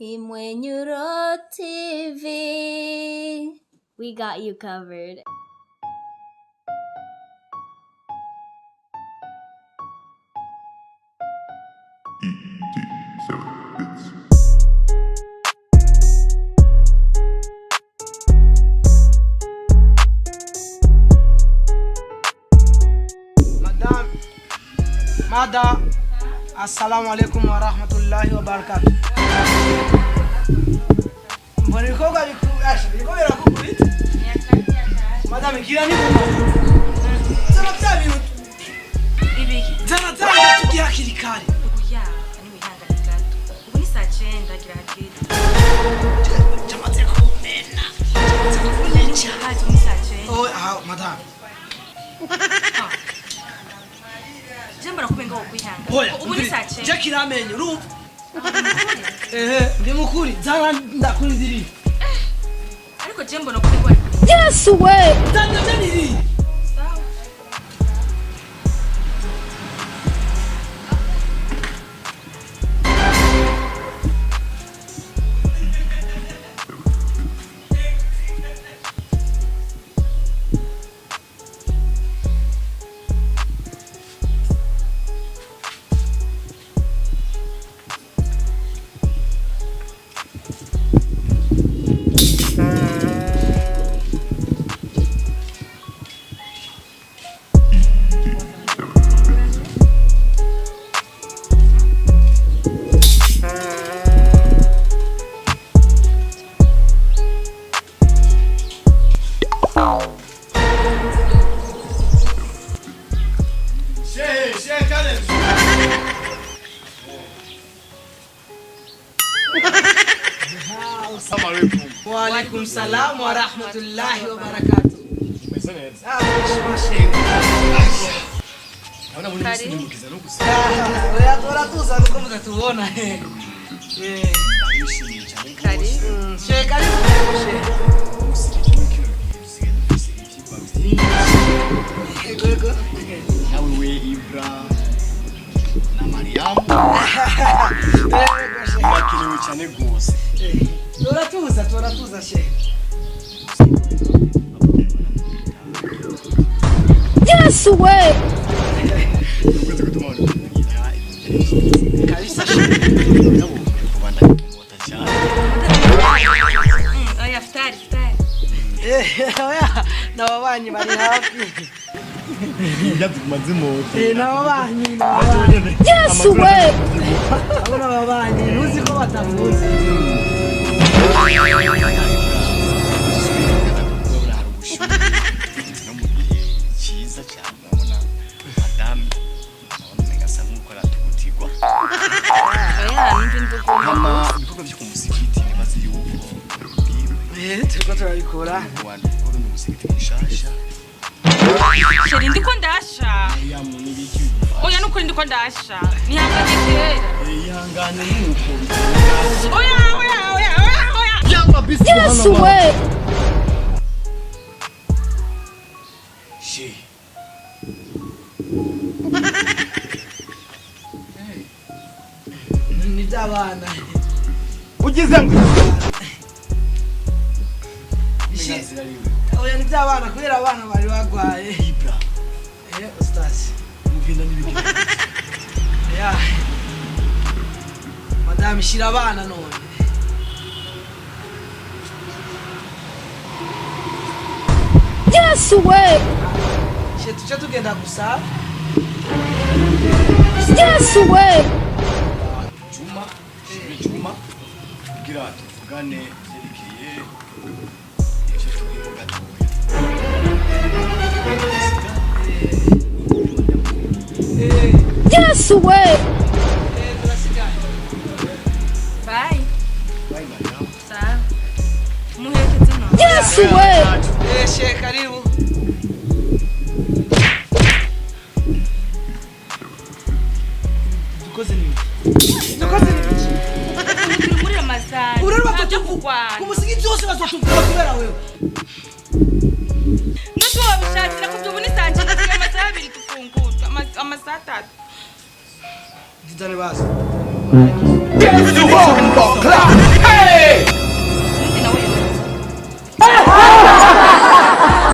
Imwenyuro TV. We got you covered. Madam, mada, assalamu alaikum wa rahmatullahi wa barakatuh. Mbona ibikorwa asha, biriko birakukubita? Madam, igira ni zana bya bintu, Ibiki? zana zana tugiye hakiri kare. Oya, niwihangane gato. Ubu ni saa cenda, gira hakiri. Cyamaze kumena, cyamaze kukunyica. Haje ubu ni saa cenda. Oh, ah, madam. Je mbona kumenga wo kwihangana. Oya, Ubu ni saa cenda. Je kiramenye, urumva? Ehe, ndi mukuri, zana ndakurindiriye. Ariko je mbona kumenga wari. Yes way. Zana ndaniriye. Sawa. Shehe, shehe Karim. Assalamu alaikum. Wa alaikum salam wa rahmatullahi wa barakatuh. Umeze neza. Ah, mashe. Ndabona muri Karibu. musindimukiza no gusa. Oya, turatuza nuko mutatubona. Eh. Ndabishimiye cyane rwose. Shehe, karibu shehe. Umusigiti muri kino gihe dusigaye dufise ivyigwa vyinshi. Yego, yego. Nawe we Ibra na Mariamu Yego, shehe. birakenewe cyane rwose. Turatuza, turatuza shehe. Yes way. Ukwezi gutuma abantu kugira ibintu byari byiza. Kabisa shehe. Nabo kubandanya kumota cyane. Oya, futari, futari. Eh, oya, n'ababanyi bari hafi. Indya ziguma zimota. Eh, n'ababanyi, n'ababanyi. Yes way. Abo n'ababanyi, ntuzi ko batavuze. Urabona hari ubushyuhe no mu gihe cyiza cyane, urabona madamu, urabona umenga asa nk'uko aratugutirwa. Oya, numva indugu. Hama ibikorwa byo ku musigiti nibaze yuko biwe Eh, turiko turabikora. abantu gukora uno musigiti mushasha. Chéri, ndiko ndasha. Mariamu, n'ibiki bigufasha? Oya, nukuri ndiko ndasha. Nihangane kera. Eh, ihangane nuko bigenda. Oya, oya, oya, oya, oya. Yalla bisi. Yes way. She. Ni by'abana. Ugize ngo Ishi- zirariwe. Oya, ni by'abana kubera abana bari bagwaye. Ibra, Eh, ustazi. mugenda n'ibiki? Ya. Madame, shira abana none. Yes way. She tuce tugenda gusa. Yes way. Juma, Shiri Juma, kugira tuvugane vyerekeye ivyo turimo gatoya. Eh, Yes way. eh, turasigaye. Bye. Bye, Mariamu. Sawa. Muherekeze no. Yes way. Eh, she karibu. Dukoze ni biki? Dukoze ni biki? Ubu turi muri Ramazani. Urero Nta byo batotuvuga. kurwana. Ku musigiti wose bazotuvuga kubera wewe. Nuko wabishakira kubyo ubu ni saa cenda, tugira amasaha 2 dufungurwa. Amasaha 3. Didane baza. Bombo clap.